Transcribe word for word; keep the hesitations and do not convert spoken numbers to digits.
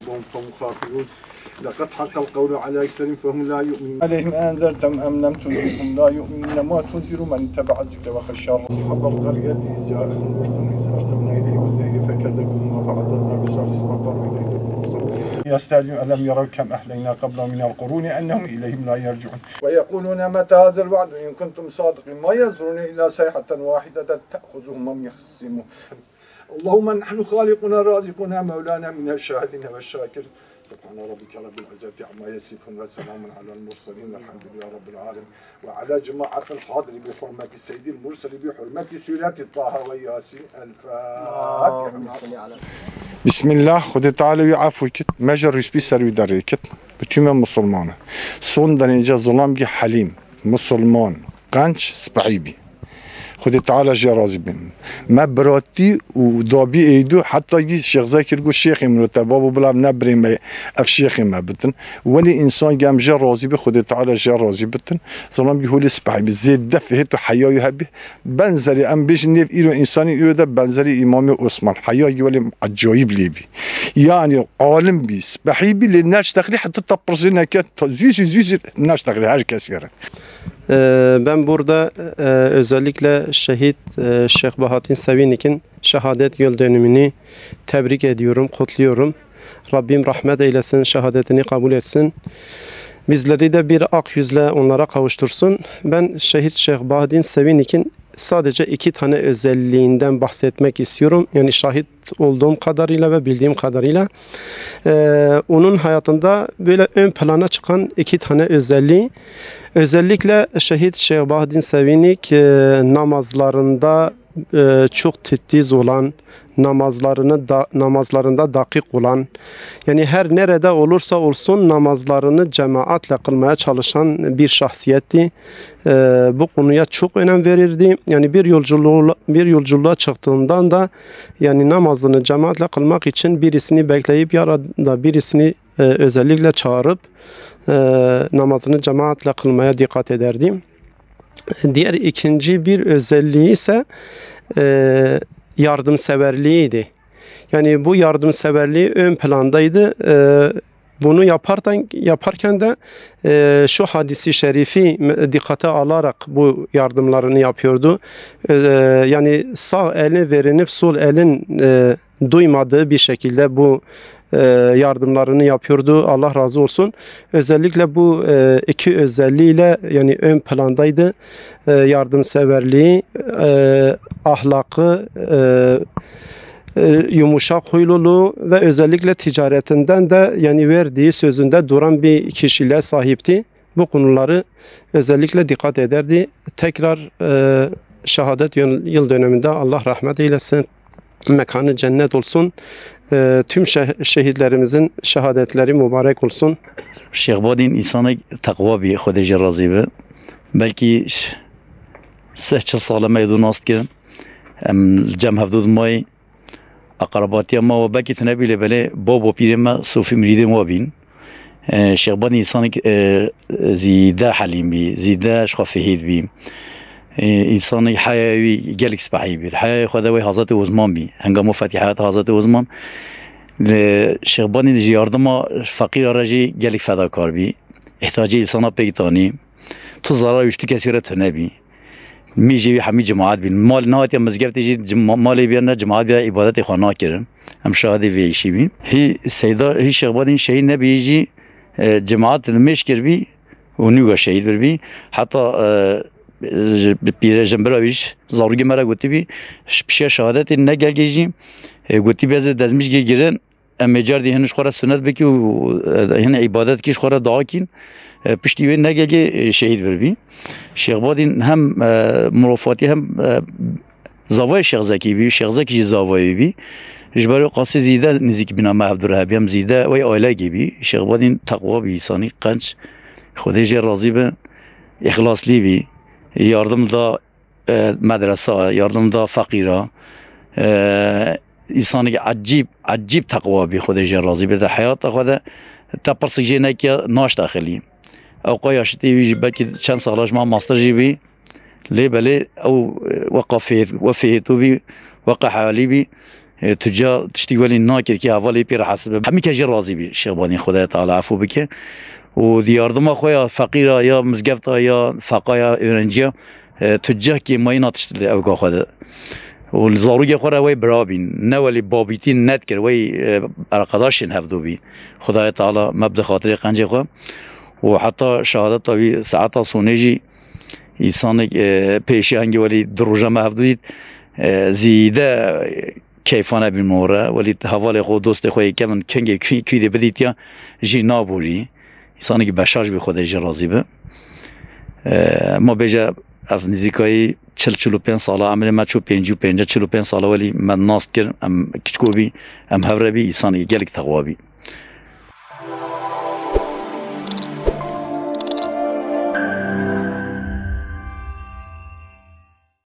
وهم قوم غافلون. لقد حق القول على أكثرهم فهم لا يؤمنون. عليهم أأنذرتهم أم لم تنذرهم لا يؤمنون. إنما تنذر من اتبع الذكر وخشي الرحمن. أصحاب القرية إذ جاءهم بأسنا إذ أرسلنا إليهم الطير فكذبوهما فعززنا بثالث فقالوا إنا إليكم مرسلون. يستهزئون ألم يروا كم أهلكنا قبلهم من القرون أنهم إليهم لا يرجعون. ويقولون متى هذا الوعد إن كنتم صادقين. ما ينظرون إلا صيحة واحدة تأخذهم وهم يخصمون. اللهم نحن خالقنا رازقنا مولانا من الشاهدين والشاكرين. سبحان ربك رب العزة عما يصفون وسلام على المرسلين والحمد لله رب العالمين. وعلى جماعة الحاضر بحرمة سيد المرسل بحرمة سورة طه وياسين. الفاتحة. Bismillah, Xwedê Teala wî efû kit, me ji rûspî ser wî derê kit, bi tûme misilman e. Son derênce zilamgî helîm, misilman, qenc, spehî bî. Xwedê Teala jê razî bin. Me biratî û dabî êdû, heta gî Şêx Zekir got, "Şêxê min, te babo bila nebirê me, ev şêxê me bitin." Welê însan gem jê razî bi, Xwedê Teala jê razî bitin. Zilamgî holê spehî bî, zêde fihêt û heyayî hebî. Benzerî em bêjin nêv îro însanî îro de benzerî Îmamê Osman. Heyayî welê ecayîb lê bî. Yanî alim bî, spehî bî, lê neştexlî heta te pirsê neke, ta zû zû zû zû neştexlî her kes yere. Ee, Ben burada e, özellikle şehit e, Şeyh Bahattin Sevinik'in şehadet yıl dönümünü tebrik ediyorum, kutluyorum. Rabbim rahmet eylesin, şehadetini kabul etsin. Bizleri de bir ak yüzle onlara kavuştursun. Ben şehit Şeyh Bahattin Sevinik'in sadece iki tane özelliğinden bahsetmek istiyorum. Yani şahit olduğum kadarıyla ve bildiğim kadarıyla e, onun hayatında böyle ön plana çıkan iki tane özelliği. Özellikle şehit Şeyh Bahattin Sevinik e, namazlarında e, çok titiz olan, namazlarını da namazlarında dakik olan, yani her nerede olursa olsun namazlarını cemaatle kılmaya çalışan bir şahsiyetti. E, bu konuya çok önem verirdi. Yani bir yolculuğa, bir yolculuğa çıktığından da yani namazını cemaatle kılmak için birisini bekleyip ya da birisini e, özellikle çağırıp e, namazını cemaatle kılmaya dikkat ederdi. Diğer ikinci bir özelliği ise e, yardımseverliğiydi. Yani bu yardımseverliği ön plandaydı. E, bunu yaparken, yaparken de e, şu hadisi şerifi me- dikkate alarak bu yardımlarını yapıyordu. E, Yani sağ elin verinip sol elin e, duymadığı bir şekilde bu e, yardımlarını yapıyordu. Allah razı olsun. Özellikle bu e, iki özelliğiyle yani ön plandaydı. E, yardımseverliği, e, ahlakı, e, e, yumuşak huyluluğu ve özellikle ticaretinden de yani verdiği sözünde duran bir kişiliğe sahipti. Bu konuları özellikle dikkat ederdi. Tekrar e, şehadet yıl, yıl döneminde Allah rahmet eylesin. Mekanı cennet olsun. E, tüm şeh- şehitlerimizin şehadetleri mübarek olsun. Şêxbadîn însanek teqwa bî, Xwedê jê razî be. Belkî ş- seh çil sal e me êdû nas dikin. Em li cem hevdû dimayî. Eqrebatiya me we belkî tune bî lê belê bab û pîrê me sofî mirîdên we bîn. E, Şêxbadî însanek e, zîde helîm bî, zîde ji xwe fihêt bî. E, Însanek heya wî gelek spehî bî. Heya xwe de wê Hazretê Osman bî. Hengama fetî heyata Hazretê Osman. Li Şêxbadî ji yardima feqîra re jî gelek fedakar bî. Îhtiyacê însana pêk danî. Tu zarar wî ji tu kesî re tune bî. Mîjê wî hemî cemaat bîn. Mal nehatiye mizgeftê jî cima- malê bîya ne cemaat bîya îbadetê xwe nakirin. Em şahidê vê îşî bîn. Hî Seyda, hî Şêxbadîn şehîd nebî jî e, cemaat li mêj kir bî û nîga şehîd bir bî. Heta e, ji- bi pîre jimbira wî jî zarokê me re gotibî, ji pişiya şehadetê ne gelgê jî e, gotibî ez ê dezmîşkê girin. Em ê cardî hin ji xwe re sunet bikî û e, hin îbadet kî ji xwe re dua kîn. E, piştî wê ne gelgê e, şehîd bir bî. Şêxbadîn hem e, mirofatî hem e, zavayê Şêx Zekî bî, Şêx Zekî jî zavayê bî. Ji ber wê qasê zîde nizîk bîna me hevdû re hebî, em zîde wê aîlegê bî. Şêxbadîn teqwa bî, însanî qenc. Xwedê jê razî be, îxlaslî bî. Yardim da e, medresa, yardim da feqîra. E, Însanekî ecîb, ecîb teqwa bî, Xwedê jê razî be. Di heyata xwe de te pirsik jê nekiya naştexilî. Ewqa yaşitê wî jî belkî çend sala ji me master jî bî. Lê belê ew, e, weqa fêh-, we fêhêto bî, weqa heyalî bî. E, tu ca tiştî welî nakir ki hevalê pê rehesib be. Hemî kes jî razî bî Şêxbadîn, Xwedayê Teala efû bike. Û di yardima xwe ya feqîra ya mizgefta ya feqaya öğrenciya, e, tu ceh kêmayî na tişt li ewka xwe de. Û li zarokê xwe re wey bira bîn. Ne welî babîtî nedikir, wey, e, erqedaşên hevdû bî. Xwedayê Teala me bide xatirê qencê xwe. Û heta şehadeta wî saeta sonê jî însanek, e, pêşî hengî welî du roja me hevdû dît, e, zîde keyfane bî more. Welî hevalê xwe, dostê xwe yê kevin kengê kî, kî dê bidîtiya jî naborî. Însanekî beşaş bî, Xwedê jî razî bi. E, ma bêje ev nizîkayî çil, çil û pênc sala emrê me çû, pêncî û pênc, çil û pênc sala welî me nas kir, em kiçko bî, em hevre bî, însanekî gelek texwa bî.